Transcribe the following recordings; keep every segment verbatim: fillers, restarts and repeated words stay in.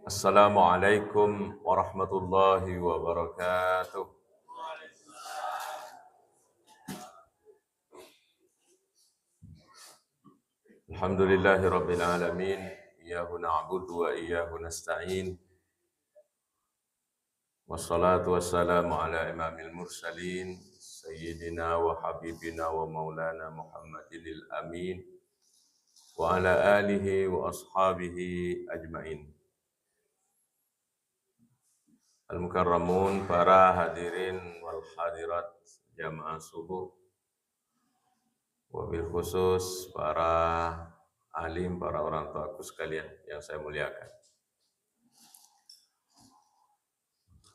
Assalamualaikum warahmatullahi wabarakatuh. Alhamdulillahi rabbil alamin. Iyyahu na'budu wa iyyahu nasta'in. Wassalatu wassalamu ala imamil mursalin, sayyidina wa habibina wa maulana Muhammadinil amin, wa ala alihi wa ashabihi ajmain. Al-mukarramun, para hadirin wal hadirat jamaah subuh, wabil khusus para alim, para orang tuaku sekalian yang saya muliakan.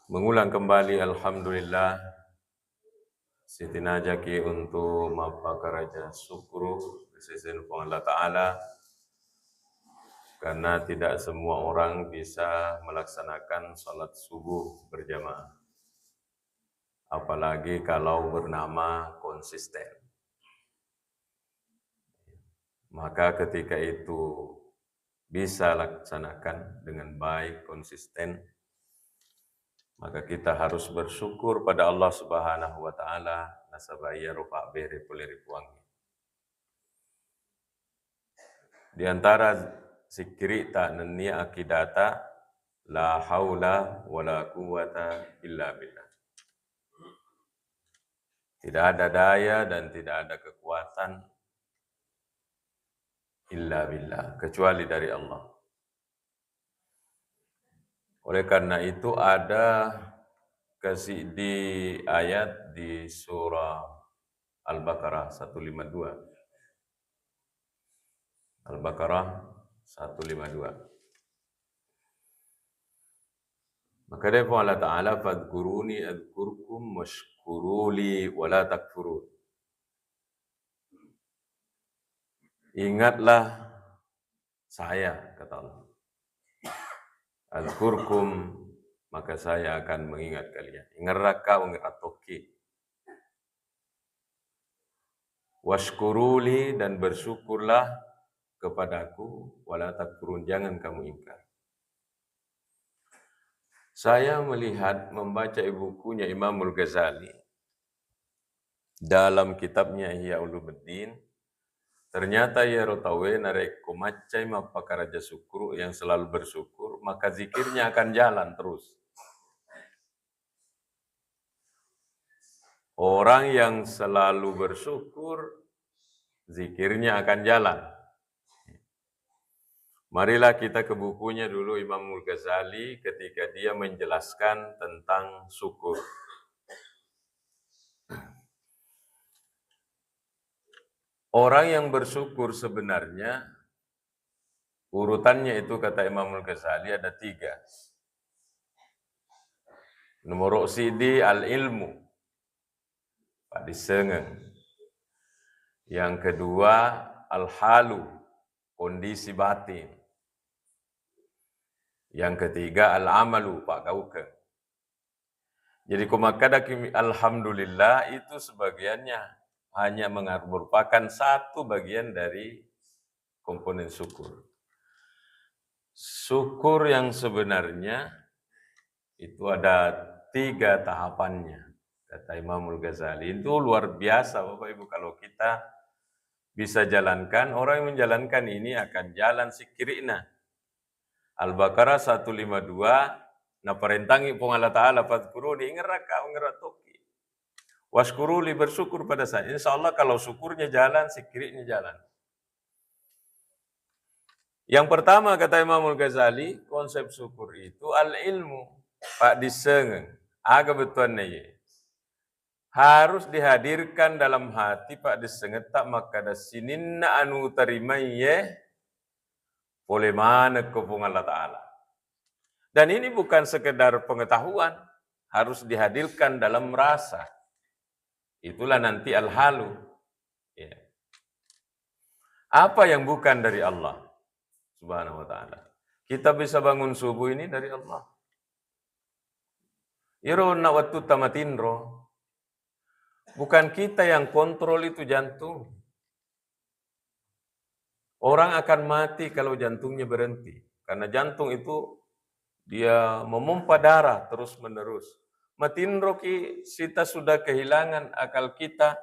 Mengulang kembali, alhamdulillah, sitinajaki untuk mappakaraja syukru ri sesena Puang Allah Ta'ala, karena tidak semua orang bisa melaksanakan salat subuh berjamaah. Apalagi kalau bernama konsisten. Maka ketika itu bisa laksanakan dengan baik, konsisten, maka kita harus bersyukur pada Allah Subhanahu wa Ta'ala, nasaba iyaro pabbere pole ri Puangnge. Di antara sikkiri'ta nennia akidata, la haula wala quwwata illa billah. Tidak ada daya dan tidak ada kekuatan illa billah, kecuali dari Allah. Oleh karena itu, ada kesiddi ayat di surah Al-Baqarah satu lima dua. Al-Baqarah satu lima dua. Maka dari Allah Ta'ala, "Fadhkuruni adzkurkum washkuruli wala takfurun." Ingatlah saya, kata Allah. "Adzkurkum, maka saya akan mengingat kalian." Ingerrakka, mengeratokki. "Washkuruli," dan bersyukurlah kepadaku, "wala takfurun," jangan kamu ingkar. Saya melihat, membaca bukunya Imamul Ghazali dalam kitabnya Ihya Ulumuddin, ternyata iyaro tauwe narekko maccai mappakaraja syukur, yang selalu bersyukur, maka zikirnya akan jalan terus. Orang yang selalu bersyukur, zikirnya akan jalan. Marilah kita ke bukunya dulu, Imamul Ghazali, ketika dia menjelaskan tentang syukur. Orang yang bersyukur sebenarnya urutannya itu, kata Imamul Ghazali, ada tiga. Nomor siddi, al-ilmu, paddissengeng. Yang kedua, al-halu, kondisi batin. Yang ketiga, al-amalu, paggaukeng. Jadi, ko makkadaki alhamdulillah, itu sebagiannya hanya mengar-, merupakan satu bagian dari komponen syukur. Syukur yang sebenarnya itu ada tiga tahapannya, kata Imamul Ghazali. Itu luar biasa, Bapak Ibu, kalau kita bisa jalankan, orang yang menjalankan ini akan jalan sikkiri'na. Al-Baqarah satu lima dua, naparentangi Puang Allah Ta'ala, "Fadhkuruni," ingerrakka, ingerra tokki. "Washkuruli," bersyukur pada saya. Insya Allah kalau syukurnya jalan, sikkiri'nya jalan. Yang pertama, kata Imamul Ghazali, konsep syukur itu al-ilmu, paddissengeng. Aga bettuanna iye? Harus dihadirkan dalam hati paddissengetta makkada, sininna anu tarimaiye pole manekko Puang Allah Ta'ala. Dan ini bukan sekedar pengetahuan, harus dihadirkan dalam rasa. Itulah nanti al-halu. Ya. Apa yang bukan dari Allah Subhanahu wa Ta'ala? Kita bisa bangun subuh ini dari Allah. Iro na wettu tamatinro, bukan kita yang kontrol itu jantung. Orang akan mati kalau jantungnya berhenti. Karena jantung itu Dia memompa darah terus-menerus. Matinroki, kita sudah kehilangan akal kita,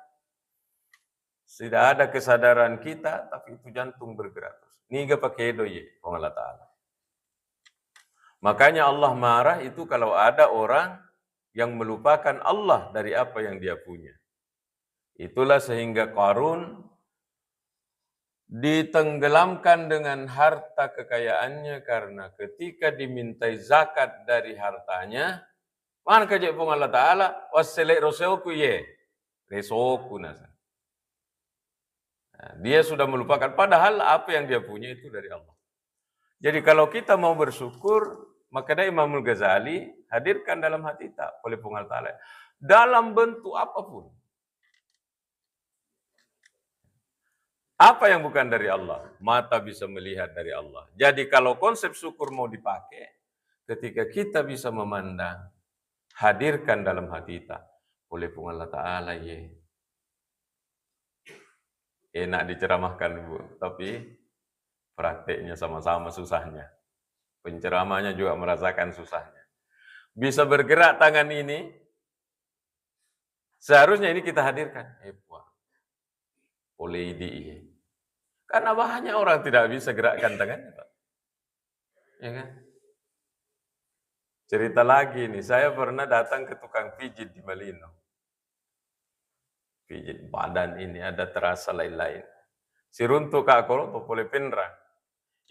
tidak ada kesadaran kita, tapi itu jantung bergerak terus. Niga pakedo ye, Puang Allah Ta'ala. Makanya Allah marah itu kalau ada orang yang melupakan Allah dari apa yang dia punya. Itulah sehingga Qarun ditenggelamkan dengan harta kekayaannya, karena ketika dimintai zakat dari hartanya, mana kaje Puang Allah Ta'ala, "Wassele roseoku ye, resoku nasa." Nah, dia sudah melupakan, padahal apa yang dia punya itu dari Allah. Jadi kalau kita mau bersyukur, makanya Imamul Ghazali, hadirkan dalam hati tak oleh Puang Allah Ta'ala. Dalam bentuk apapun. Apa yang bukan dari Allah? Mata bisa melihat dari Allah. Jadi kalau konsep syukur mau dipakai, ketika kita bisa memandang, hadirkan dalam hati kita, oleh Puang Allah Ta'ala ye. Enak diceramahkan, Bu, tapi prakteknya sama-sama susahnya. Penceramahnya juga merasakan susahnya. Bisa bergerak tangan ini, seharusnya ini kita hadirkan. Eh, Puang. Oleh idi, iya. Karena banyak orang tidak bisa gerakkan tangannya, Pak. Ya kan? Cerita lagi nih, saya pernah datang ke tukang pijit di Malino. Pijit badan ini, ada terasa lain-lain. Siruntuk ka kolo, popole penra.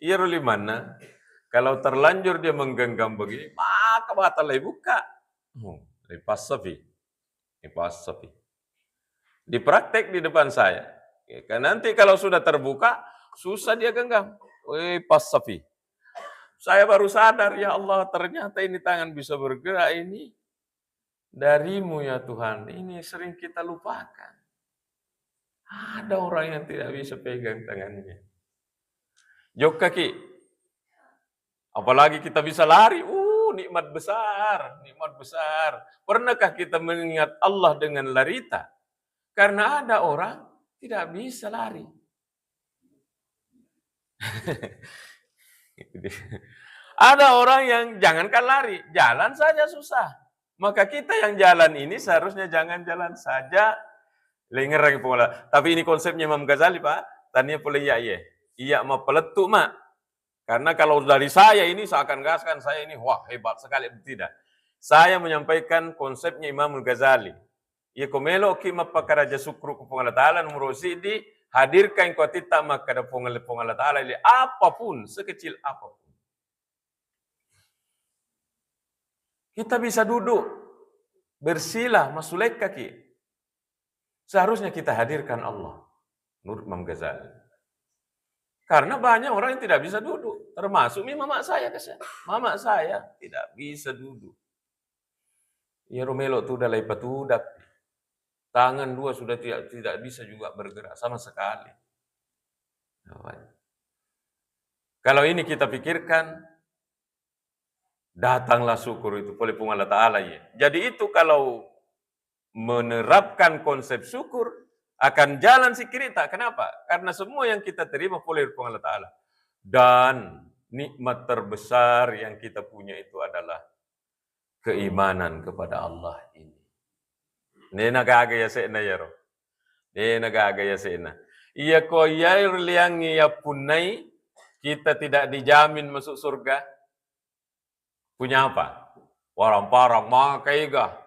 Iyaro limanna, kalau terlanjur dia menggenggam begini, maka batal lai buka. Hmm, lepas sapi. Lepas sapi. Dipraktek di depan saya. Ya, kan nanti kalau sudah terbuka, susah dia genggam. Weh, pas sapi. Saya baru sadar, ya Allah, ternyata ini tangan bisa bergerak ini darimu, ya Tuhan. Ini sering kita lupakan. Ada orang yang tidak bisa pegang tangannya. Jokka ki. Apalagi kita bisa lari, uh, nikmat besar, nikmat besar. Pernahkah kita mengingat Allah dengan larita? Karena ada orang tidak bisa lari. Ada orang yang jangankan lari, jalan saja susah. Maka kita yang jalan ini seharusnya jangan jalan saja. Lengerang pola. Tapi ini konsepnya Imam Ghazali, Pak. Tania pole iya, iya. Iya, mau pelettu, Mak. Karena kalau dari saya ini seakan-akan saya ini, wah, hebat sekali. Tidak. Saya menyampaikan konsepnya Imamul Ghazali. Iya, ko meloki mappakaraja syukur ku Puang Allah Ta'ala, nomor sidi, hadirkan ko atitta makkada Puang Allah, Puang Allah Ta'ala, ile apapun, sekecil apapun. Kita bisa duduk, bersila, masulekkaki. Seharusnya kita hadirkan Allah. Menurut Imam Ghazali. Karena banyak orang yang tidak bisa duduk, termasuk mi mamak saya, kasihan. Mamak saya tidak bisa duduk. Iya, ro melo tuda lai patuda. Tangan dua sudah tidak, tidak bisa juga bergerak sama sekali. Kalau ini kita pikirkan, datanglah syukur itu pole Puang Allah Ta'ala, ya. Jadi itu kalau menerapkan konsep syukur, akan jalan sikirita. Kenapa? Karena semua yang kita terima pole Puang Allah Ta'ala. Dan nikmat terbesar yang kita punya itu adalah keimanan kepada Allah ini. Nena gaga ya sekna yaro. Nena gaga ya sekna. Iya ko iya liangi ya punnai, kita tidak dijamin masuk surga. Punya apa? Warang-parang maka ega.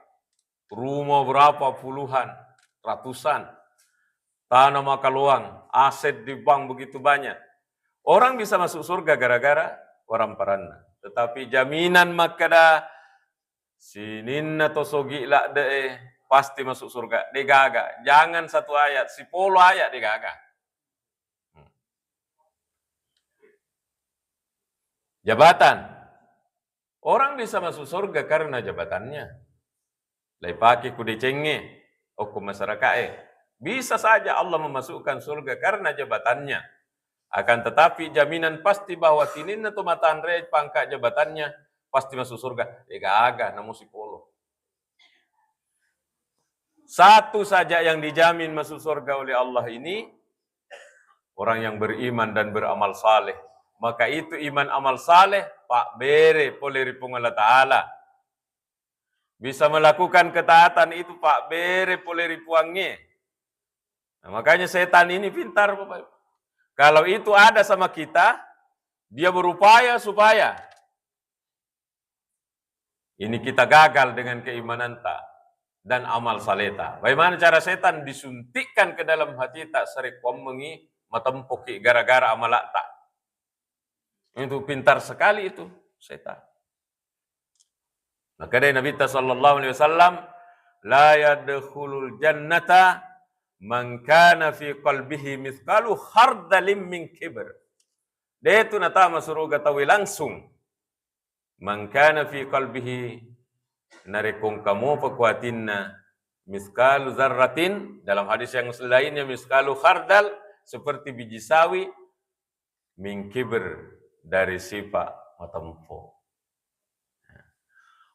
Rumah berapa puluhan, ratusan. Tanah maka luang, aset di bank begitu banyak. Orang bisa masuk surga gara-gara warang paranna. Tetapi jaminan makkada sininna to sogi ladde e pasti masuk surga, degaga. Jangan satu ayat, sepuluh ayat degaga. Hmm. Jabatan. Orang bisa masuk surga karena jabatannya. Laipake ku decengnge, okko masyarakae. Bisa saja Allah memasukkan surga karena jabatannya. Akan tetapi jaminan pasti bahwa sininna to matanre pangkat jabatannya pasti masuk surga. Ega-aga, namu sipolo. Satu saja yang dijamin masuk surga oleh Allah ini, orang yang beriman dan beramal saleh, Maka itu iman amal saleh, pabbere pole ri Puang Allah Ta'ala. Bisa melakukan ketaatan itu pabbere pole ri Puangnge. Nah, makanya setan ini pintar, Bapak Ibu. Kalau itu ada sama kita, dia berupaya supaya ini kita gagal dengan keimananta dan amal saleta. Bagaimana cara setan disuntikkan ke dalam hati tak serekuammengi matempoki gara-gara amalata. Itu pintar sekali itu setan. Maka dari Nabi sallallahu alaihi wasallam, "La yadkhulul jannata man kana fi qalbihi mithqalu khardalin min kibr." De tu natama suruga tawi langsung. "Man kana fi qalbihi," narekko engka mopa kuatinna, "mithqalu zarratin," dalam hadis yang lainnya, "mithqalu khardal," seperti biji sawi, "min kibr," dari sifat matempo.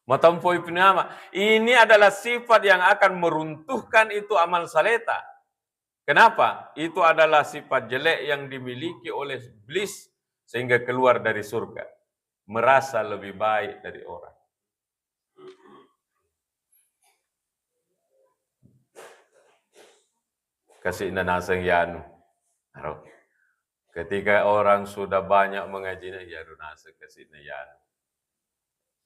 Matempo Ibnu Ama. Ini adalah sifat yang akan meruntuhkan itu amal saleta. Kenapa? Itu adalah sifat jelek yang dimiliki oleh iblis sehingga keluar dari surga. Merasa lebih baik dari orang. Kasi' na naseng yanu. Aro. Ketika orang sudah banyak mengaji, na yanu naseng kasi' na yanu.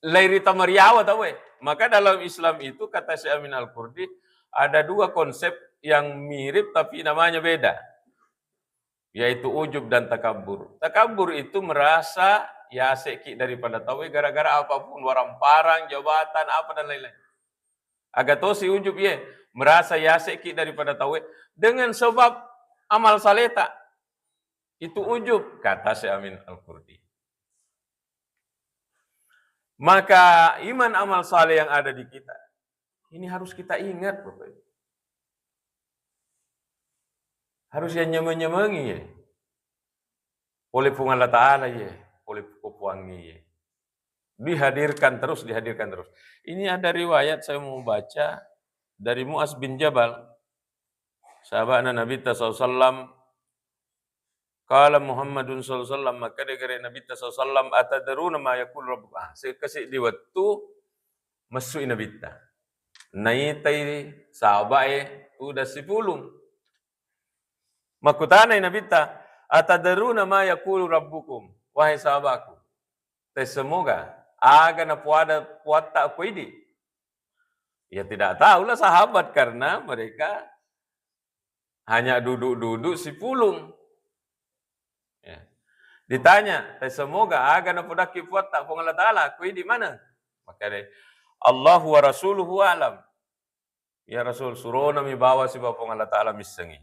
Lairita mariawa tau e. Maka dalam Islam itu, kata Syekh Amin Al-Qurdi, ada dua konsep yang mirip tapi namanya beda. Yaitu ujub dan takabur. Takabur itu merasa yaseki daripada tau e gara-gara apapun, waramparang, jabatan, apa dan lain-lain. Aga tosi ujub ye, merasa yaseki daripada tau e dengan sebab amal saleta. Itu ujub, kata Syekh Amin Al-Qurdi. Maka iman amal saleh yang ada di kita ini harus kita ingat, Bapak Ibu. Harus yang nyameng-nyamengi ye. Oleh Puang Allah Ta'ala ye, oleh Puangnge ye. Dihadirkan terus, dihadirkan terus. Ini ada riwayat saya mau baca dari Muaz bin Jabal, sahabatna Nabi sallallahu alaihi wasallam. Qala Muhammadun sallallahu alaihi wasallam, makkeda gare Nabi sallallahu alaihi wasallam, "Atadruna ma yaqulu rabbukum?" Ah, sekasi di wettu messui Nabitta. Naitai sahabae tudang sipulung. Makkutanai Nabitta, "Atadruna ma yaqulu rabbukum?" Wahai sahabatku, taissemmoga aga napoada Puatta ko idi? Ya, tidak tahulah sahabat karena mereka hanya duduk-duduk sipulung. Ya. Ditanya, taissemmoga aga napodakki Puatta, Puang Allah Ta'ala, ko idi maneng? Makkedai, "Allahu wa rasuluhu alam." Ya Rasul, surona mi bawa sibawa Puang Allah Ta'ala missengi.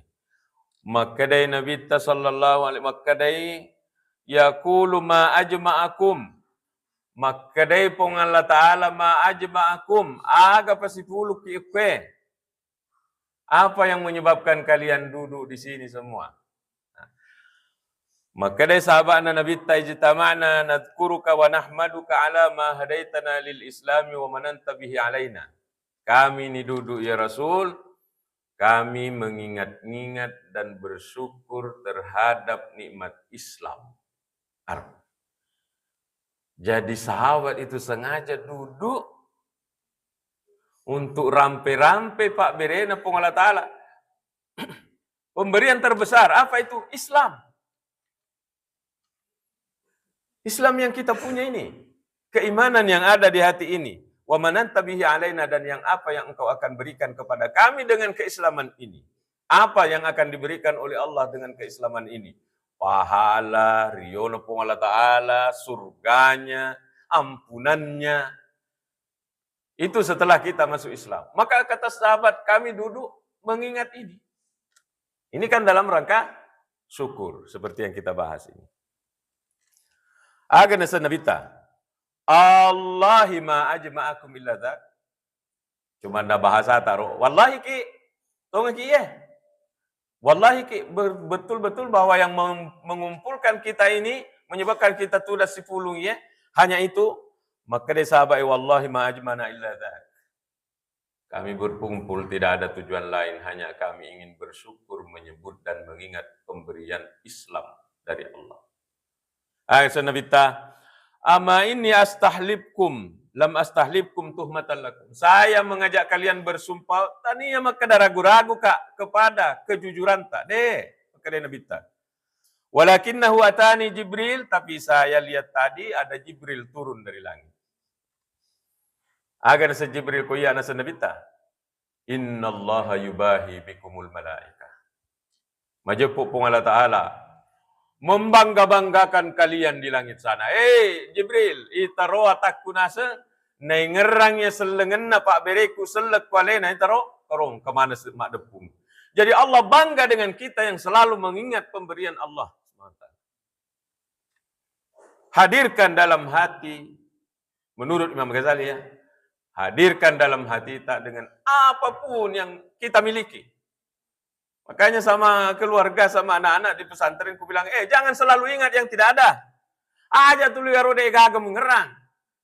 Makkedai Nabitta sallallahu alaihi, makkedai, "Yaqulu ma ajma'akum." Makkedai Puang Allah Ta'ala, "Ma ajma'akum." Aga pasipulukki kue? Apa yang menyebabkan kalian duduk di sini semua? Makkedai sahabatna Nabitta, "Ijtama'na nadhkuruka wa nahmaduka ala ma hadaitana lil islami wa mananta bihi alaina." Kami ni duduk, ya Rasul, kami mengingat-ingat dan bersyukur terhadap nikmat Islam. Ar-, jadi sahabat itu sengaja duduk untuk rampe-rampe pabberena Puang Allah Ta'ala. Pemberian terbesar, apa itu? Islam. Islam yang kita punya ini, keimanan yang ada di hati ini, wa mananta bihi alaina, dan yang apa yang engkau akan berikan kepada kami dengan keislaman ini. Apa yang akan diberikan oleh Allah dengan keislaman ini? Pahala, riona Puang Allah Ta'ala, surganya, ampunannya. Itu setelah kita masuk Islam. Maka kata sahabat, kami duduk mengingat ini. Ini kan dalam rangka syukur, seperti yang kita bahas ini. Aga naseng Nabitta, "Allahi ma ajma'akum illa dzak." Cuma na bahasa taruh, "Wallahi ki, tongeng ki ye." Wallahi ki, ber-, betul-betul bahwa yang mem-, mengumpulkan kita ini, menyebabkan kita tudas sipulung ye, hanya itu. Makkedai sahabat, "Wallahi ma ajma'na illa dzak." Kami berkumpul tidak ada tujuan lain, hanya kami ingin bersyukur, menyebut dan mengingat pemberian Islam dari Allah. Aga nasenna Nabitta, "Ama inni astahlifkum, lam astahlifkum tuhmatan lakum." Saya mengajak kalian bersumpah, tania makkeda ragu-ragu, Kak, kepada kejujuranta. De, makkeda Nabitta. "Walakinnahu atani Jibril," tapi saya lihat tadi ada Jibril turun dari langit. Aga nasenna Jibril ko iya nasenna Nabitta? "Innallaha yubahi bikumul malaika." Majeppu Puang Allah Ta'ala membangga-banggakan kalian di langit sana. Eh, Jibril, itaro atakku naseng, naingerrang ya sellengenna pabbereku sellekku alena, itaro, tarong kemana se-, maddeppung. Jadi Allah bangga dengan kita yang selalu mengingat pemberian Allah. Hadirkan dalam hati, menurut Imam Ghazali ya, hadirkan dalam hati tak dengan apapun yang kita miliki. Makanya sama keluarga, sama anak-anak di pesantren, ku bilang, "Eh, jangan selalu ingat yang tidak ada. Aja tuli aro de gaga mengerang.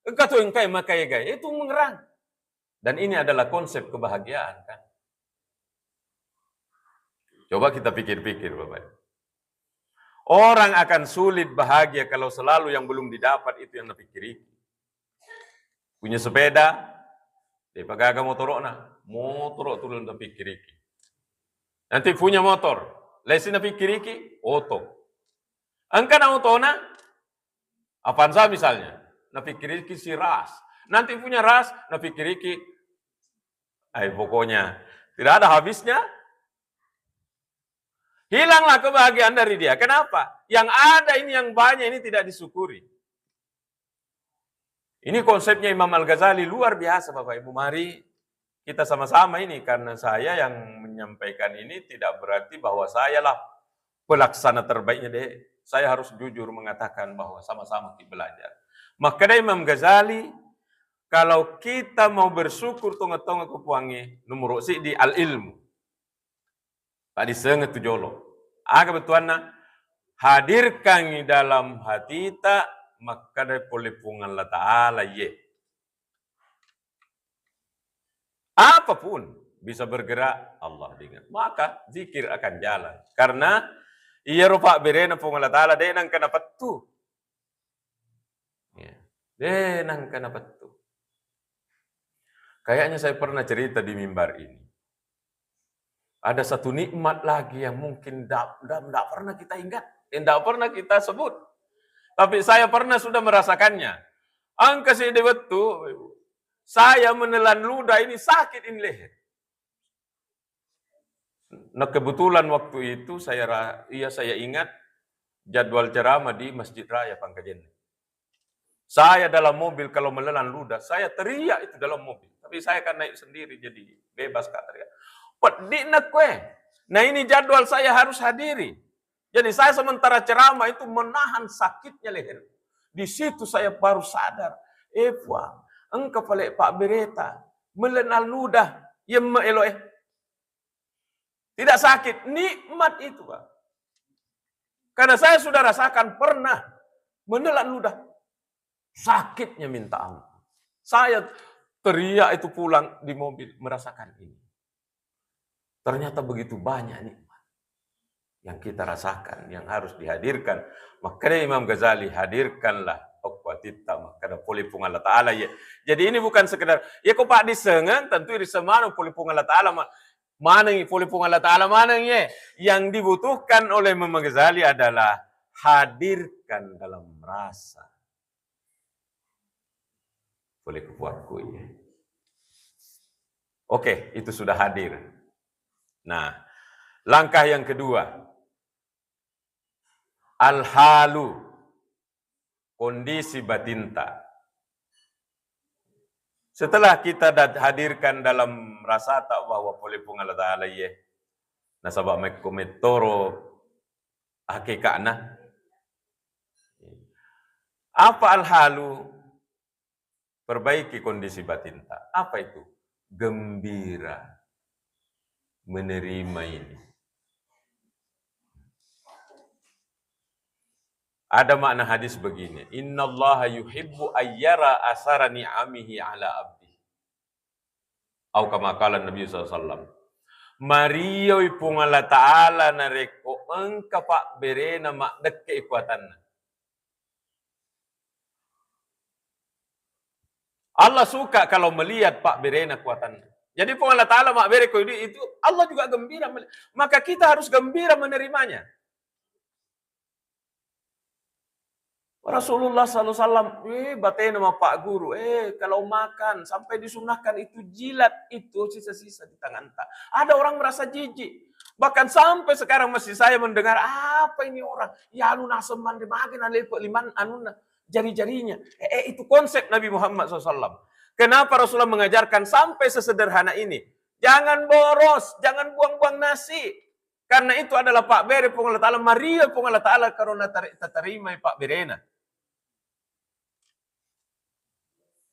Engka tu engkai makai gai, itu mengerang." Dan ini adalah konsep kebahagiaan, kan? Coba kita pikir-pikir, Bapak. Orang akan sulit bahagia kalau selalu yang belum didapat itu yang napikkiriki. Punya sepeda, de pagaga motoro'na, motoro' tu napikkiriki. Nanti punya motor, lesi napikkiriki, oto. Engka na otona, Avanza misalnya, napikkiriki si ras. Nanti punya ras, napikkiriki, ay, pokoknya tidak ada habisnya. Hilanglah kebahagiaan dari dia. Kenapa? Yang ada ini, yang banyak ini tidak disyukuri. Ini konsepnya Imam Al-Ghazali luar biasa, Bapak Ibu. Mari kita sama-sama ini, karena saya yang menyampaikan ini tidak berarti bahwa sayalah pelaksana terbaiknya, deh. Saya harus jujur mengatakan bahwa sama-sama kita belajar. Makkeda Imam Ghazali, kalau kita mau bersyukur tonga-tonga ke Puangnge, nomor siddi al-ilmu. Paddissengeng tu jolo. Aga bettuanna? Hadirkan dalam hatita makkeda pole Puang Allah Ta'ala, ye. Apapun bisa bergerak, Allah diingat. Maka zikir akan jalan. Karena iyaro pabberena Puang Allah Ta'ala de nangka napettu. Ya. De nangka napettu. Kayaknya saya pernah cerita di mimbar ini. Ada satu nikmat lagi yang mungkin ndak, ndak, ndak pernah kita ingat, yang ndak pernah kita sebut. Tapi saya pernah sudah merasakannya. Engka seddi wettu, saya menelan ludah ini, sakit ini leher. Nah, kebetulan waktu itu saya ra-, iya, saya ingat jadwal ceramah di Masjid Raya Pangkajene. Saya dalam mobil kalau menelan ludah, saya teriak itu dalam mobil. Tapi saya kan naik sendiri, jadi bebas, Kak, teriak. Peddi'na kue. Nah, ini jadwal saya harus hadiri. Jadi saya sementara ceramah itu menahan sakitnya leher. Di situ saya baru sadar, eh, Puang, engka pale pabbereta, menelan ludah, yemme elo, eh. Tidak sakit, nikmat itu, Pak. Karena saya sudah rasakan pernah menelan ludah. Sakitnya minta ampun. Saya teriak itu pulang di mobil, merasakan ini. Ternyata begitu banyak nikmat yang kita rasakan, yang harus dihadirkan. Makkeda Imam Ghazali, "Hadirkanlah okko atitta makkeda pole Puang Allah Ta'ala, ye." Jadi ini bukan sekedar, ya, ko paddissengeng, tentu iri semanu pole Puang Allah Ta'ala ma-, maneng, pole Puang Allah Ta'ala maneng, ye. Yang dibutuhkan oleh Imam Ghazali adalah hadirkan dalam rasa. Boleh kupuakku, ya. Oke, itu sudah hadir. Nah, langkah yang kedua, al-halu, kondisi batinta. Setelah kita dat-, hadirkan dalam rasa tak bahwa pole Puang Allah Ta'ala, ye, nasaba mekko mettoro hakeka'na. Apa al-halu? Perbaiki kondisi batinta. Apa itu? Gembira menerima ini. Ada makna hadis begini, "Innallaha yuhibbu ayyara asara ni'amihi ala abdi." Au kama qala Nabi sallallahu alaihi wasallam. Marioi Puang Allah Ta'ala narekko engka pabberena maddekke ikuatanna. Allah suka kalau melihat pabberena kuatanna. Jadi Puang Allah Ta'ala mabbere ko idi itu, Allah juga gembira meli-, maka kita harus gembira menerimanya. Rasulullah sallallahu alaihi wasallam, eh, batena ma Pak Guru, eh, kalau makan sampai disunahkan itu jilat itu sisa-sisa di tanganta. Ada orang merasa jijik. Bahkan sampai sekarang masih saya mendengar, apa ini orang? Ya anu naseng manre mage nalepe liman anunna, jari-jarinya. Eh, eh, itu konsep Nabi Muhammad sallallahu alaihi wasallam. Kenapa Rasulullah mengajarkan sampai sesederhana ini? Jangan boros, jangan buang-buang nasi. Karena itu adalah pabbere Puang Allah Ta'ala, mario Puang Allah Ta'ala karena tari-, tatarimai pabberena.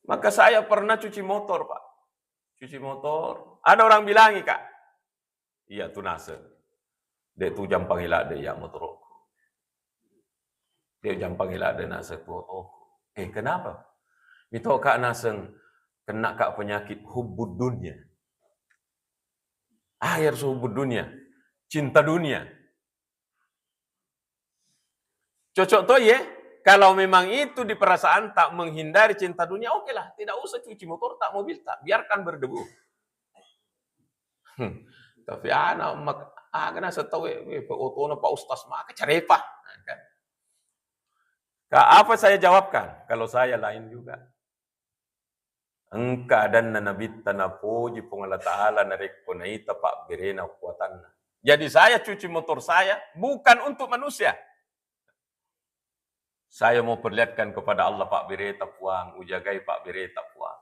Maka saya pernah cuci motor, Pak. Cuci motor. Ada orang bilangi, Kak, iya tu naseng. Dek tu jampangi ladde iya motorku. Dek jampangi ladde naseng tu otoku. Eh, kenapa? Mito Kak naseng, kena Kak penyakit hubbud dunia. Ah, ya Rasul, hubbud dunia. Cinta dunia. Cocok to ye, kalau memang itu di perasaan tak menghindari cinta dunia, oke lah, tidak usah cuci motor tak mobil tak, biarkan berdebu. Hmm. Tapi anak mak-, aga naseng tau, eh, eh, Pak Otono, Pak Ustaz, maka carepa. Nah, kan. Kak, apa saya jawabkan? Kalau saya lain juga. Engka adanna nabitta napoji Puang Allah Ta'ala narekko naita pabberena kuatanna. Jadi saya cuci motor saya bukan untuk manusia. Saya mau perlihatkan kepada Allah, pabbereta Puang, ujagai pabbereta Puang.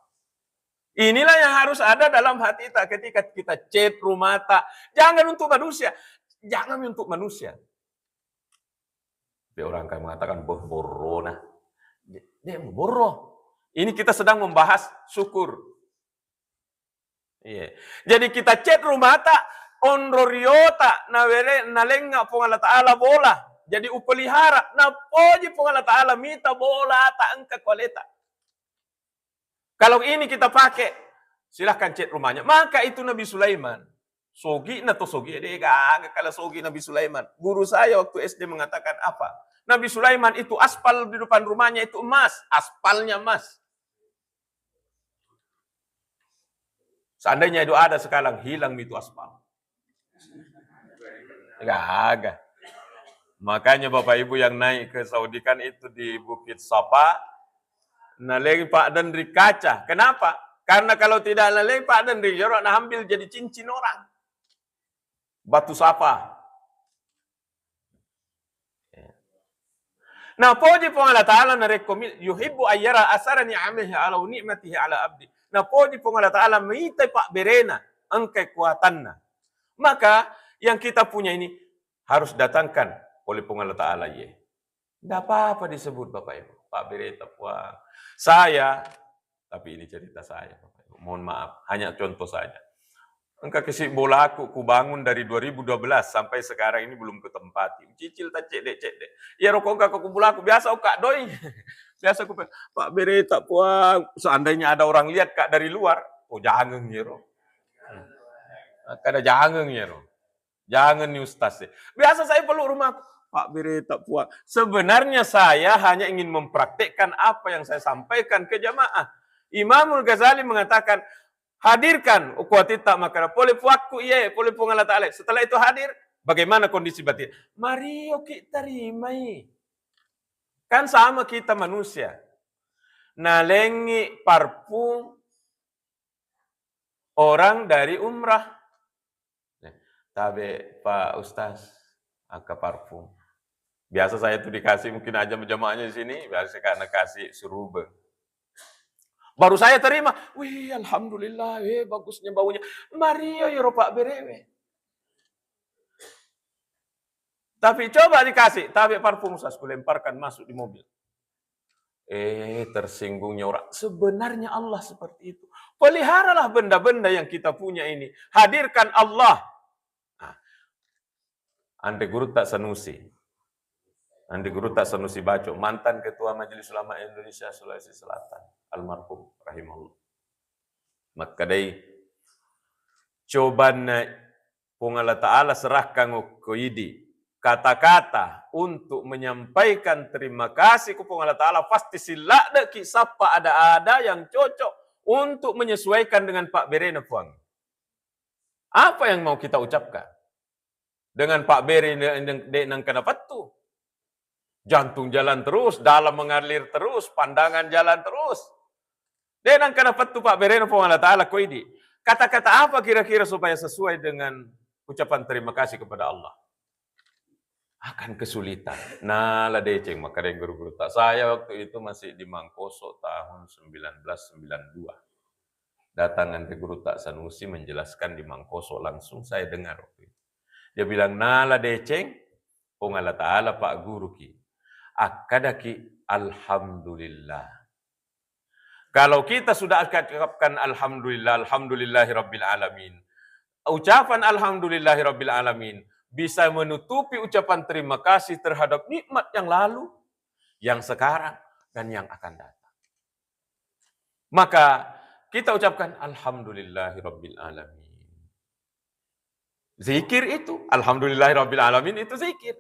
Inilah yang harus ada dalam hati kita ketika kita cat rumah tak. Jangan untuk manusia. Jangan untuk manusia. Tapi orang akan mengatakan, "Boh, borrona." De-, de-, borro. Ini kita sedang membahas syukur. Iya. Jadi kita cat rumah tak, onro riota, nawere-, nalengnga Puang Allah Ta'ala bola. Jadi upelihara, napoji Puang Allah Ta'ala mita bola tak engka kualeta. Kalau ini kita pakai, silahkan cat rumahnya. Maka itu Nabi Sulaiman. Sogi na to sogi, de gaga kala sogi Nabi Sulaiman. Guru saya waktu S D mengatakan apa? Nabi Sulaiman itu aspal di depan rumahnya itu emas, aspalnya emas. Seandainya itu ada sekarang, hilang itu aspal. Gaga. Makanya Bapak Ibu yang naik ke Saudi kan itu di Bukit Safa, naleng Pak Denri kaca. Kenapa? Karena kalau tidak naleng Pak Denri, jorok na ambil jadi cincin orang. Batu Safa. Napoji Puang Allah Ta'ala narekko mi-, yuhibbu ayyara asara ni'amihi ala ni'matihi ala abdi. Napoji Puang Allah Ta'ala mitai pabberena, engkai kuatanna. Maka yang kita punya ini harus datangkan oleh Puang Allah Ta'ala, ye. Nggak apa-apa disebut, Bapak Ibu. Pabbereta Puang. Saya Tapi ini cerita saya, Bapak Ibu. Mohon maaf, hanya contoh saja. Engka kasi bolaku kubangun dari dua ribu dua belas sampai sekarang ini belum kutempati. Cicil tak cedde-cedde. Ya rokok engka ku bolaku biasa uka doi. Biasa ku, "Pak Bereta, Puang." Seandainya ada orang lihat, Kak, dari luar, oh, jangan ya, Ro. Kada jangan ya, Ro. Jangan nih Ustaz ya. Biasa saya peluk rumahku, "Pak Bereta, Puang." Sebenarnya saya hanya ingin mempraktekkan apa yang saya sampaikan ke jamaah. Imamul Ghazali mengatakan, "Hadirkan ukuatitta makana pole puakku iye, pole Puang Allah Ta'ala." Setelah itu hadir, bagaimana kondisi batin? Mario ki tarimai. Kan sama kita manusia. Nalengi parfum orang dari umrah. Tabe, Pak Ustaz, angka parfum. Biasa saya tuh dikasih, mungkin aja jamaahnya di sini, biasa karena kasih serubeng. Baru saya terima, "Wih, alhamdulillah, eh, bagusnya baunya." Mario ya, Pak Berewe. Tapi coba dikasih, tabe parfum, Ustaz, kulemparkan masuk di mobil. Eh, tersinggungnya orang. Sebenarnya Allah seperti itu. Peliharalah benda-benda yang kita punya ini. Hadirkan Allah. Nah, Andre Gurutta Sanusi. Andre Gurutta Sanusi Baco, mantan Ketua Majelis Ulama Indonesia Sulawesi Selatan, almarhum rahimahullah. Makkedai, cobanna Puang Allah Ta'ala serahkan okko idi. kata-kata untuk menyampaikan terima kasih ke Puang Allah Ta'ala, pasti silladdeki sappa ada-ada yang cocok untuk menyesuaikan dengan pabberena Puang. Apa yang mau kita ucapkan? Dengan pabbere ne-, ne-, de' nengka napettu. Jantung jalan terus, dalam mengalir terus, pandangan jalan terus. De' nengka napettu pabberena Puang Allah Ta'ala ko idi. Kata-kata apa kira-kira supaya sesuai dengan ucapan terima kasih kepada Allah? Akan kesulitan. Nala deceng, makkeda guru-gurutta. Saya waktu itu masih di Mangkoso tahun sembilan belas sembilan dua. Datang anre gurutta Sanusi menjelaskan di Mangkoso, langsung saya dengar waktu itu. Dia bilang, "Nala deceng, Puang Allah Ta'ala pagguruki. Akkadaki, 'Alhamdulillah.'" Kalau kita sudah ucapkan alhamdulillah, alhamdulillahi rabbil alamin, ucapan alhamdulillahi rabbil alamin bisa menutupi ucapan terima kasih terhadap nikmat yang lalu, yang sekarang, dan yang akan datang. Maka kita ucapkan alhamdulillahi rabbil alamin. Zikir itu, alhamdulillahi rabbil alamin itu zikir.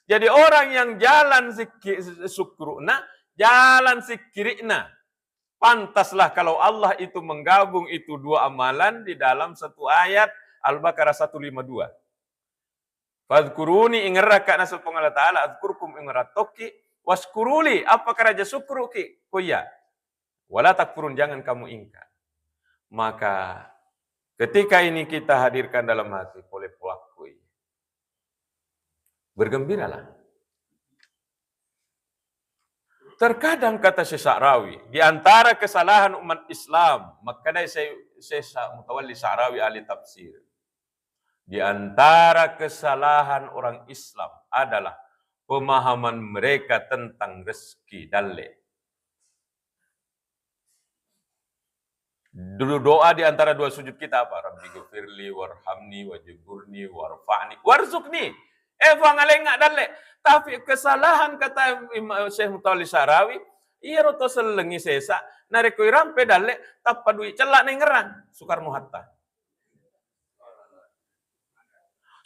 Jadi orang yang jalan zikir, syukurna, jalan zikirna, pantaslah kalau Allah itu menggabung itu dua amalan di dalam satu ayat Al-Baqarah satu lima dua. "Fadzkuruni," ingerrakka naseng Puang Allah Ta'ala, "adzkurkum," ingerrattokki, "waskuruli," apa karaja syukuruki, ko iya. "Wala takfurun," jangan kamu ingkar. Maka ketika ini kita hadirkan dalam hati, pole pelaku ini. Bergembiralah. Terkadang kata Syekh Sa'rawi, di antara kesalahan umat Islam, makkedai Syekh, Syekh Sa-, Mutawalli Sa'rawi ahli tafsir. Di antara kesalahan orang Islam adalah pemahaman mereka tentang rezeki dalle. Dulu doa di antara dua sujud kita apa? "Rabbi ghafirli warhamni wajburni warfa'ni warzuqni." Eh, Puang, alengnga dalle. Tapi kesalahan kata Imam Syekh Mutawalli Sa'rawi, iyaro to sellengi sesa, narekko irampe dalle, tappa dui cella nengngerang Soekarno Hatta.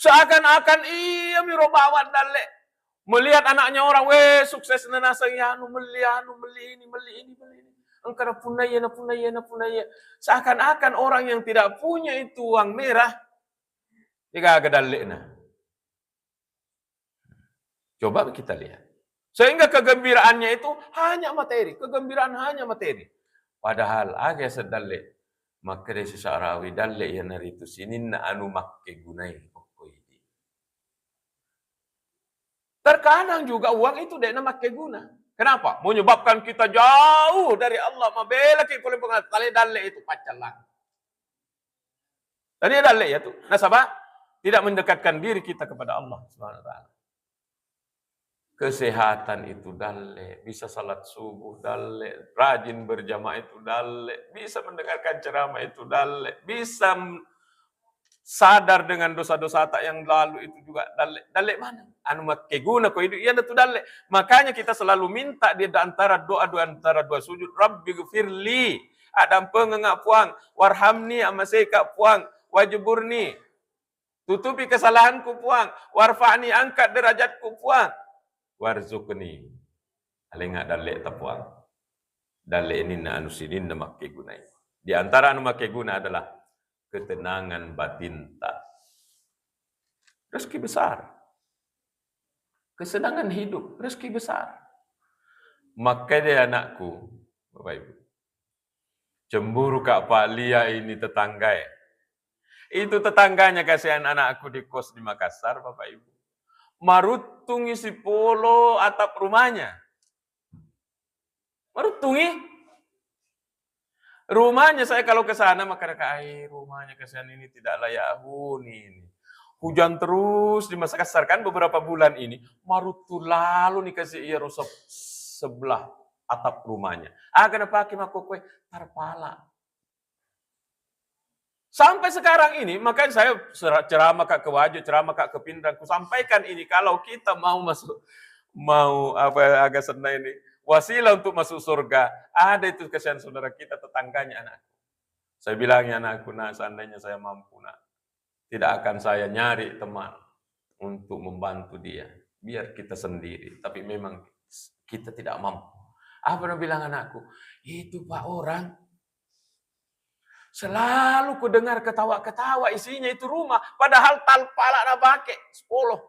Seakan-akan iya miro bawang dalle. Melihat anaknya orang, weh, sukses na naseng, ya, anu, melli, anu, melli ini, melli ini, melli ini. Engka napunna iya, napunna iya, napunna iya. Seakan-akan orang yang tidak punya itu uang merah, degaga dalle'na. Coba kita lihat. Sehingga kegembiraannya itu hanya materi, kegembiraan hanya materi. Padahal aga yaseng dalle, makkeda Syekh Sa'rawi, dalle iyanaritu sininna anu makkegunai okko idi. Terkadang juga uang itu de'na makkeguna. Kenapa? Menyebabkan kita jauh dari Allah, mabelaki pole Puang Allah Ta'ala, dalle itu paccallang. Tania dalle iyatu. Nasaba tidak mendekatkan diri kita kepada Allah Subhanahu wa Ta'ala. Kesehatan itu dalle, bisa salat subuh dalle, rajin berjamaah itu dalle, bisa mendengarkan ceramah itu dalle, bisa m-, sadar dengan dosa-dosata yang lalu itu juga dalle. Dalle mana? Anu makkeguna ko idup, iyanatu dalle. Makanya kita selalu minta di antara doa, doa antara dua sujud, "Rabbi gfirli," addampengengnga Puang, "warhamni," amaseka Puang, "wajburni," tutupi kesalahanku Puang, "warfa'ni," angkat derajatku Puang, "warzuqni," alengnga dalle'ta Puang. Dalle ininna anu sininna makkegunai. Di antara anu makkeguna adalah ketenangan batinta. Rezeki besar. Kesenangan hidup, rezeki besar. Makkeda anakku, Bapak Ibu, cemburu Kak Pak Lia ini tetanggae. Itu tetangganya kasihan anakku di kos di Makassar, Bapak Ibu. Maruttungi sipolo atap rumahnya. Maruttungi. Rumahnya saya kalau ke sana, maka ada, "Ai, rumahnya kasihan ini tidak layak huni ini. Hujan terus di Makassar kan beberapa bulan ini, maruttu lalu nih kasih iya rusak sebelah atap rumahnya." Ah, kenapa ki makkokkoe? Tarpala. Sampai sekarang ini, makanya saya sera-, ceramah Kak ke Wajo, ceramah Kak ke Pinrang, ku sampaikan ini, kalau kita mau masuk, mau apa, aga senna ini, wasilah untuk masuk surga, ada itu kasihan saudara kita, tetangganya anakku. Saya bilang, "Ya anakku, Nak, seandainya saya mampu, Nak, tidak akan saya nyari teman. untuk membantu dia. Biar kita sendiri, tapi memang kita tidak mampu. Apa nabilang anakku? Itu, Pak, orang selalu kudengar ketawa-ketawa isinya itu rumah, padahal talpala napake sepuluh.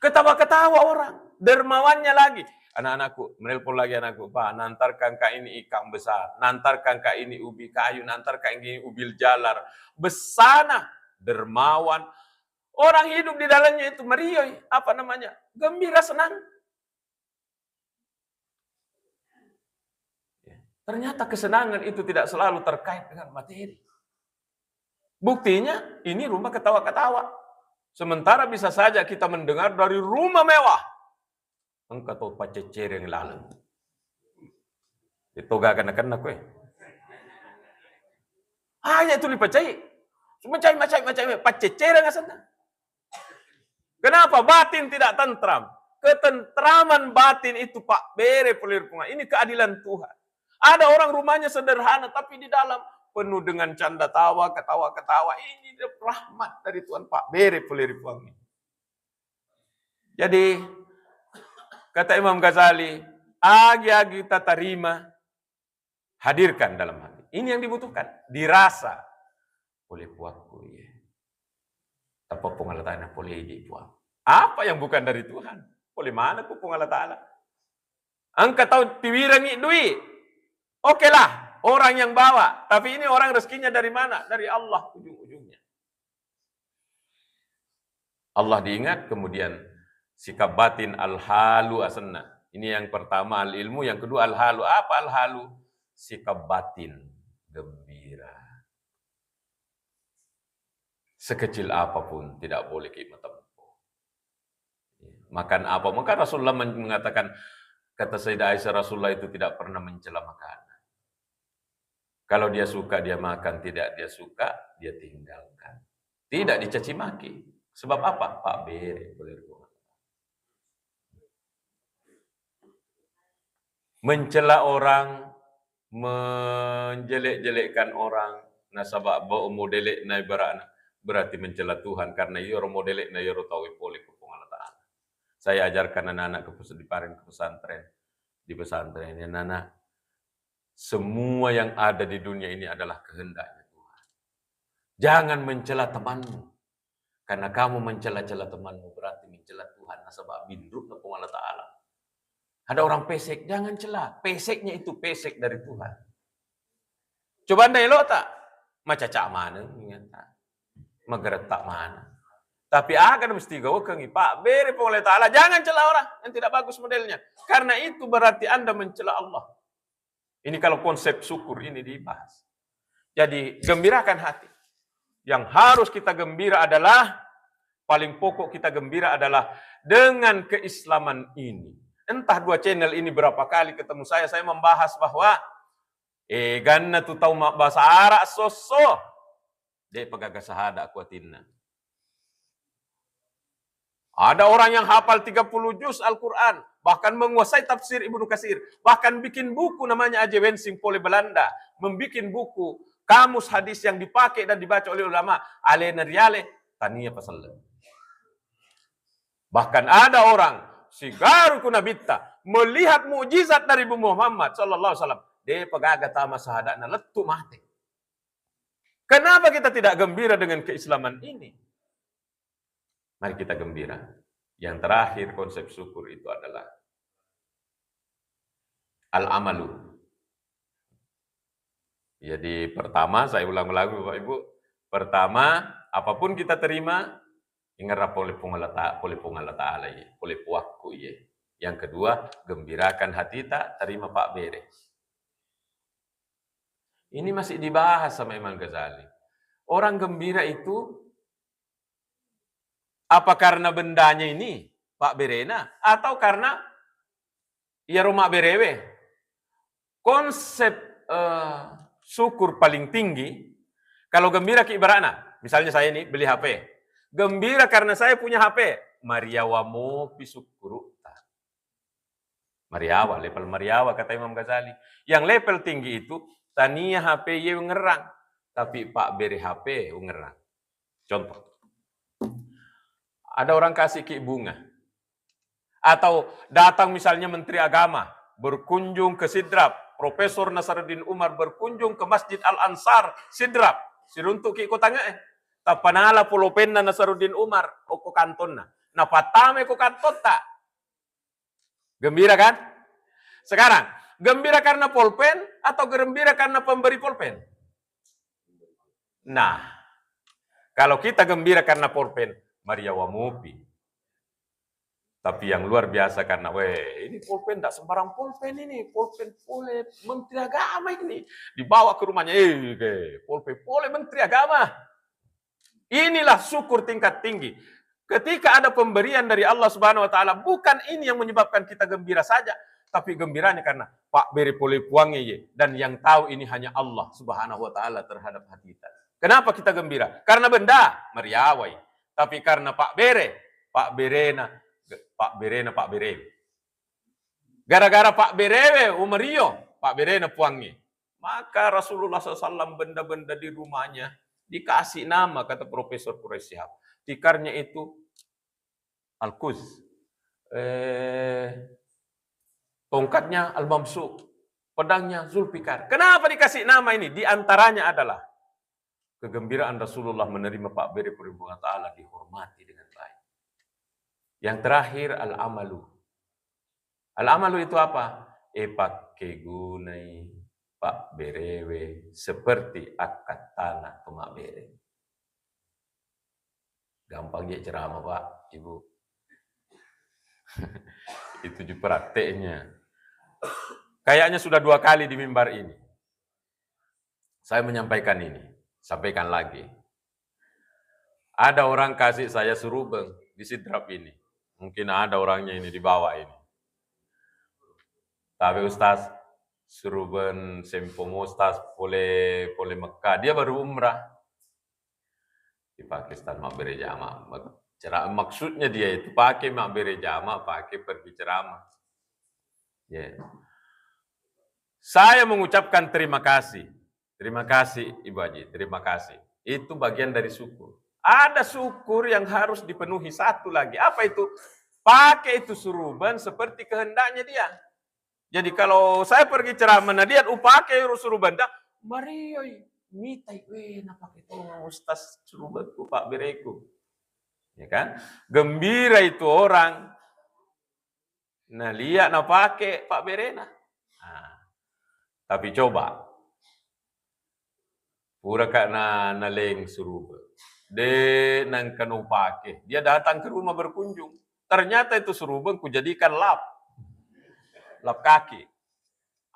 Ketawa-ketawa orang, dermawannya lagi. Anak-anakku, menelpon lagi anakku, "Pak, nantarkan Kak ini ikan besar, nantarkan Kak ini ubi kayu, nantarkan ini ubi jalar." Besana, dermawan. Orang hidup di dalamnya itu merioi, apa namanya? Gembira, senang. Ya. Ternyata kesenangan itu tidak selalu terkait dengan materi. Buktinya, ini rumah ketawa-ketawa. Sementara bisa saja kita mendengar dari rumah mewah, engka to paccecereng laleng. Itu gak kena-kena kue. Hanya itu dipacai. Macai, macai, macai, paccecereng asenna. Kenapa batin tidak tentram? Ketentraman batin itu, Pak, bere pole ri Puang. Ini keadilan Tuhan. Ada orang rumahnya sederhana, tapi di dalam penuh dengan canda tawa, ketawa-ketawa. Ini rahmat dari Tuhan, Pak, bere pole ri Puang. Jadi, kata Imam Ghazali, agi-agi tatarima, hadirkan dalam hati. Ini yang dibutuhkan, dirasa. Pole puakku, iya. Tapi Puang Allah Ta'ala pole di Puang. Apa yang bukan dari Tuhan? Pole mana ku Puang Allah Ta'ala? Engka tau tiwirengi dui. Oke lah, orang yang bawa. Tapi ini orang rezekinya dari mana? Dari Allah ujung-ujungnya. Allah diingat, kemudian sikap batin al-halu asenna. Ini yang pertama al-ilmu, yang kedua al-halu. Apa al-halu? Sikap batin gembira. Sekecil apapun tidak boleh kita tempuh. Makan apa? Maka Rasulullah men-, mengatakan, kata Sayyidah Aisyah, Rasulullah itu tidak pernah mencela makanan. Kalau dia suka, dia makan, tidak dia suka, dia tinggalkan. Tidak dicaci maki. Sebab apa? Pak bere, boleh. Mencela orang, menjelek-jelekkan orang, nasaba bo modele'na ibaratna, berarti mencela Tuhan, karena iyaro modele'na iyaro tau pole ku Puang Allah Ta'ala. Saya ajarkan anak-anak ke pes-, di paring ke pesantren, di pesantren, ya, anak-anak, semua yang ada di dunia ini adalah kehendaknya Tuhan. Jangan mencela temanmu. Karena kamu mencela-cela temanmu, berarti mencela Tuhan. Nasaba binrukna Puang Allah Ta'ala. Ada orang pesek, jangan cela. Peseknya itu pesek dari Tuhan. Coba anda elok tak? Macaca maneng, ingat tak? Mageretak maneng. Tapi akan mesti gaukengi, Pak, bere Puang Allah Ta'ala. Jangan cela orang yang tidak bagus modelnya. Karena itu berarti anda mencela Allah. Ini kalau konsep syukur ini dibahas. Jadi, gembirakan hati. Yang harus kita gembira adalah, paling pokok kita gembira adalah dengan keislaman ini. Entah dua channel ini berapa kali ketemu saya, saya membahas bahwa, eh, ganna tu tau mabbahasa Arab sosso. De' pa gaga sahada ku atinna. Ada orang yang hafal tiga puluh juz Al-Quran, bahkan menguasai tafsir Ibnu Katsir, bahkan bikin buku namanya Aje Wensing pole Belanda, membikin buku kamus hadis yang dipakai dan dibaca oleh ulama, alena riale, tania pasal. Bahkan ada orang, sigaru ku Nabitta, melihat mukjizat dari Nabi Muhammad sallallahu alaihi wasallam, de' pa gaga tama sahadana, lettu mate. Kenapa kita tidak gembira dengan keislaman ini? Mari kita gembira. Yang terakhir, konsep syukur itu adalah al-amalu. Jadi, pertama, saya ulang-ulang, Bapak Ibu. Pertama, apapun kita terima, ingatlah pole Puang Allah Ta-, pole Puang Allah Ta'ala, iya. Pole puakku, iya. Yang kedua, gembirakan hati ta, terima pak bere. Ini masih dibahas sama Imam Ghazali. Orang gembira itu apa karena bendanya ini, pak berena, atau karena iyaro mabberewe? Konsep, eh, syukur paling tinggi, kalau gembira ki ibaratna, misalnya saya ini beli H P. Gembira karena saya punya H P, mariawa mopi syukurutta. Mariawa, level mariawa, kata Imam Ghazali. Yang level tinggi itu, tania H P ye ngerang, tapi pak bere H P ngerang. Contoh, Ada orang kasih ki bunga. Atau datang misalnya Menteri Agama berkunjung ke Sidrap, Profesor Nasaruddin Umar berkunjung ke Masjid Al-Ansar Sidrap, siruntuki ko tange'e. Tappa nala pulpenna Nasaruddin Umar okko kantonna. Napattama ko kantotta. Gembira kan? Sekarang, gembira karena pulpen atau gembira karena pemberi pulpen? Nah, kalau kita gembira karena pulpen, mariawa mupi. Tapi yang luar biasa karena, weh, ini pulpen, tidak sembarang pulpen ini, pulpen pole Menteri Agama ini. Dibawa ke rumahnya, eh, oke, pulpen pole Menteri Agama. Inilah syukur tingkat tinggi. Ketika ada pemberian dari Allah Subhanahu wa Ta'ala, bukan ini yang menyebabkan kita gembira saja, tapi gembiranya karena pabbere pole Puangnge ye, dan yang tahu ini hanya Allah Subhanahu wa Ta'ala terhadap hati kita. Kenapa kita gembira? Karena benda, mariawai. Tapi karena pabbere, pabberena, pabberena, pabbere. Gara-gara pabberewe, umario, pabberena Puangnge. Maka Rasulullah sallallahu alaihi wasallam benda-benda di rumahnya dikasih nama, kata Profesor Quraish Shihab. Tikarnya itu Al-Quz. Eh, tongkatnya Al-Mamsuk. Pedangnya Zulfikar. Kenapa dikasih nama ini? Di antaranya adalah kegembiraan Rasulullah menerima pabbere pole Puang Allah Ta'ala dihormati dengan baik. Yang terakhir, al-amalu. Al-amalu itu apa? Eh, pakkegunai pabberewe seperti akkattana to mabbere. Gampang je ceramah, Pak, Ibu. Itu je prakteknya. Kayaknya sudah dua kali di mimbar ini. Saya menyampaikan ini, sampaikan lagi. Ada orang kasih saya surubeng di Sidrap ini. Mungkin ada orangnya ini di bawah ini. Tapi Ustaz, surubeng sempomu Ustaz pole, pole Mekah. Dia baru umrah. Dipakai Ustaz mabbere jama. Mak-, cera-, maksudnya dia itu pakai mabbere jama, pakai pergi ceramah. Ya. Saya mengucapkan terima kasih. Terima kasih, Ibu Haji. Terima kasih. Itu bagian dari syukur. Ada syukur yang harus dipenuhi satu lagi. Apa itu? Pakai itu surubeng seperti kehendaknya dia. Jadi kalau saya pergi ceramah, nah, dia upake ro surubeng, marioi, mitai, weh, napake to Ustaz surubengku, pabbereku. Ya kan? Gembira itu orang. Nah, lihat napake pabberena. Nah, tapi coba, pura ka na, naleng surubeng. De nangka nupake. Dia datang ke rumah berkunjung. Ternyata itu surubeng kujadikan lap. Lap kaki.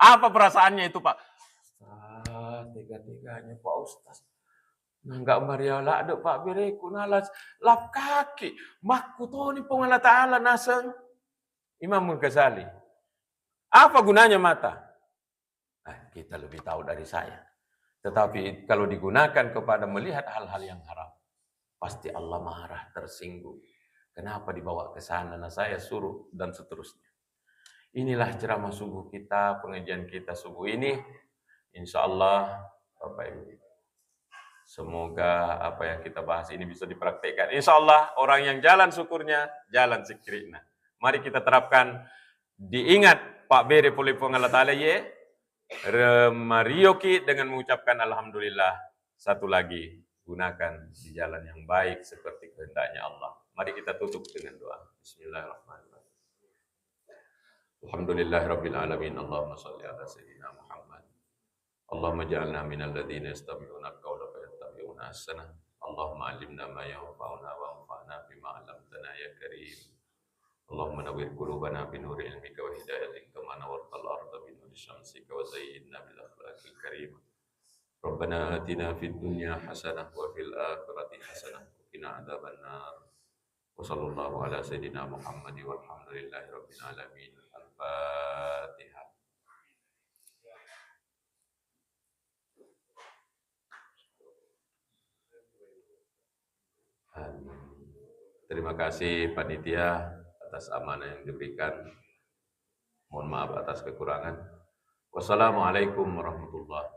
Apa perasaannya itu, Pak? Ah, tega-teganya Pak Ustaz. Nah, nggak mariala de pabbereku, nalas lap kaki. Makkutoni Puang Allah Ta'ala naseng Imam Ghazali. Apa gunanya mata? Eh, kita lebih tahu dari saya. Tetapi kalau digunakan kepada melihat hal-hal yang haram, pasti Allah marah, tersinggung. Kenapa dibawa ke sana? Nah, saya suruh, dan seterusnya. Inilah ceramah subuh kita, pengajian kita subuh ini. Insya Allah, Bapak Ibu, semoga apa yang kita bahas ini bisa dipraktekkan. Insya Allah, orang yang jalan syukurnya, jalan zikirnya. Mari kita terapkan, diingat pabbere pole Puang Allah Ta'ala ye, remarioki dengan mengucapkan alhamdulillah. Satu lagi, gunakan di jalan yang baik seperti kehendaknya Allah. Mari kita tutup dengan doa. Bismillahirrahmanirrahim. Alhamdulillahirabbil alamin. Allahumma shalli ala sayyidina Muhammad. اللهم اجعلنا من الذين يستمعون القول فيتبعون أحسنه. اللهم علمنا ما ينفعنا وانفعنا بما علمتنا يا كريم. اللهم نور قلوبنا بنور علمك وهدايتك كما نورت الأرض بنور شمسك وزينا بالأخلاق الكريمة. ربنا آتنا في الدنيا حسنة وفي الآخرة حسنة وقنا عذاب النار. وصلى الله على سيدنا محمد والحمد لله رب العالمين. الفاتحة. Amin. Terima kasih panitia atas amanah yang diberikan. Mohon maaf atas kekurangan. Wassalamualaikum warahmatullahi